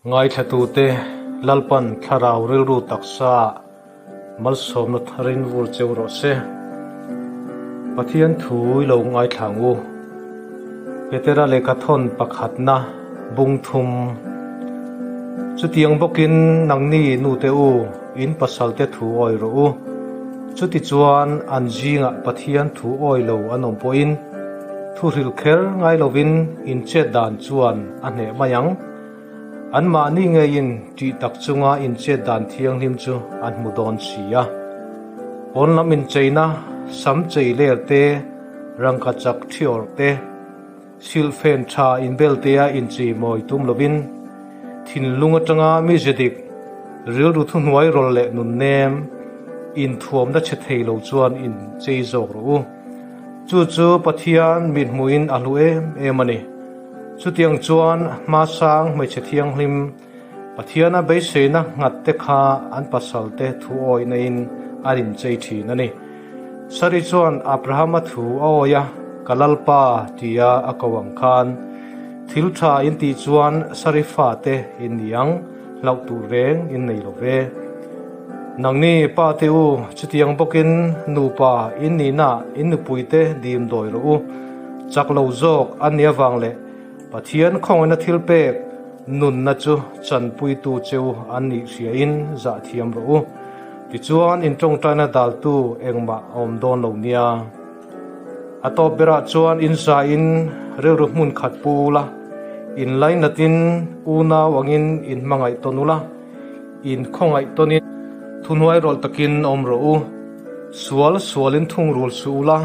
Ngaithlatute Lalpan thlarau rilru taksa malsawmna tharin vur cheu rawh se. Pathian thu i lo ngaithla ang u. Petera lehkhathawn pakhatna bung thum. Chutiang bawkin nangni nute u in pasalte thu awi rawh u. Chutichuan an zingah Pathian thu awi lo an awm pawhin thu hrilh kher ngai lovin in chet dan chuan a hneh mai ang. Anmahni ngeiin ṭih tak chunga inchet dan thianghlim chu an hmu dawn si a. Pawn lam incheina, sam chei ler te, rangka chak thi awrh te, silhfen tha inbel tea inchei mawi tum lovin, thinlung atanga mize dik, rilru thuhnuai rawlh leh nun nem, inthuamna che thei lo chuan inchei zawk rawh u. Chu chu Pathian mithmuhin a hlu em em a ni. Chutiang chuan hmasang hmeichhe thianghlim Pathiana beiseina nghat te kha an pasalte thu awihna in a rinchei thin a ni. Sari chuan Abrahama thu a awi a, Ka Lalpa tia a ko ang khan thil tha in tih chuan Sari fate in ni ang, hlauh tur reng in nei lo ve. Nangni pa te u, chutiang bawkin nupa in nihna in nupuite dim dawi rawh u. Chak lo zawk a nih avang leh Pathian khawngaihna thil pek nunna chu chanpuitu cheu an nih hriain zah thiam rawh u. Tichuan in tawngtaina daltu engmah a awm dawn lo nia. A tawp berah chuan in zain rilru hmun khat pu ula, in lainatin unau angin in hmangaih tawn ula, in khawngaih tawnin thuhnuai rawlh takin awm rawh u. Sual sualin thungrul suh ula,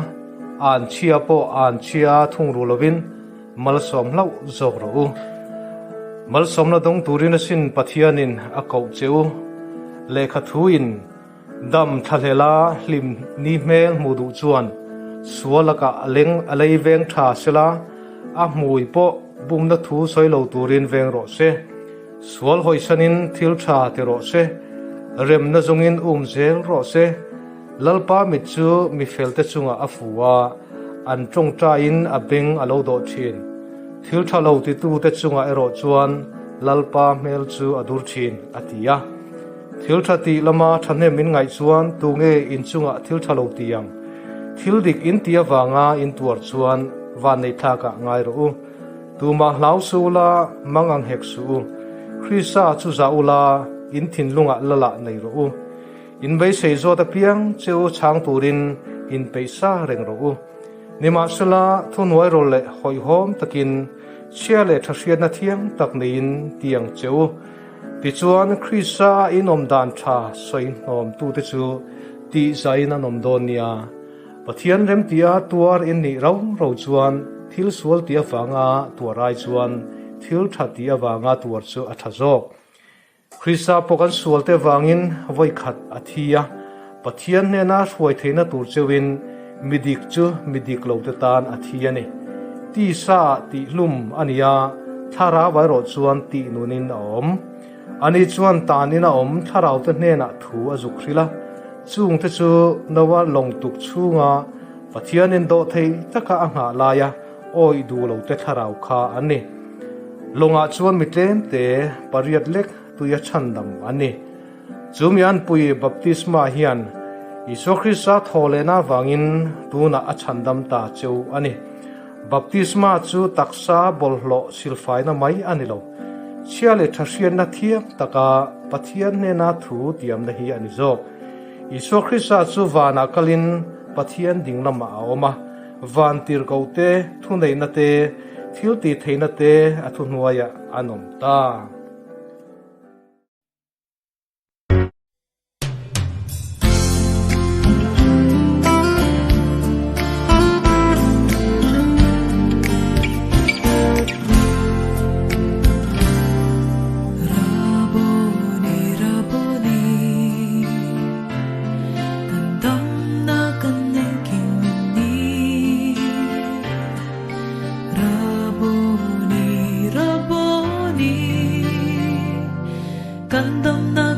An chhia pawh an chhia thung ru lovin malsawm hlauh zawk rawh u. Malsawmna dawng turin asin Pathianin a koh che u. Lehkha thuin dam thlahlela hlim ni hmel hmuh duh chuan sual lakah a leng a lei veng tha sela, a hmui pawh bumna thu sawi lo turin veng rawh se. Sual hawisanin thil tha ti rawh se. Remna zawngin um zel rawh se. Lalpa mit chu mi felte chungah a fu a, an tawngtaiin a beng a lo dawh thin. Thil tha lo titute chungah erawh chuan Lalpa hmel chu a dur thin, a ti a. Thil tha tih lama thahnem in ngaih chuan tunge in chungah thil tha lo ti ang? Thil dik in ti avanga in tuar chuan vanneihthlakah ngai rawh u. Tumah hlau suh ula, mang ang hek suh u. Krista chu zah ula, in thinlungah lalah nei rawh u. In beisei zawt apiang che u chhang turin in peih sa reng rawh u. Nimahsela, thuhnuai rawl leh hawihhawm takin chhia leh tha hriatna thiang tak neiin ti ang che u. Tichuan, Krista in awm dan tha sawi hnawmtute chu tih zaiin an awm dawn nia. Pathian remtia tuar in nih rau rau chuan thil sual tih avanga tuar ai chuan thil tha tih avanga tuar chu a tha zawk. Krista pawh kan sualte vangin vawi khat a thi a, Pathian hnena hruai theihna tur cheuhin mi dik chu mi dik lote tan a thi a ni. Tisa tihhlum a ni a, thlarau erawh chuan tih nunin a awm. Ani chuan tanin a awm thlaraute hnenah thu a zuk hrilh a, chungte chu Noa lawng tuk chhunga Pathianin dawh thei taka a nghah laia awih duh lote thlarau kha an ni. Lawngah chuan mi tlemte pariat lek tuia chhandam an ni. Chu mi anpui baptisma hian Isua Krista thaw lehna avangin tunah a chhandam ta cheu a ni. Baptisma chu taksa bawlhhlawh silfaina mai a ni lo. Chhia leh tha hriatna thiam taka Pathian hnena thu tiamna hi a ni zawk. Isua Krista chu vanah kalin Pathian ding lamah a awm a. Van tirhkoh te, thuneihna te, thil tih theihna te a thuhnuaiah an awm ta. Raboni, Raboni, kan damna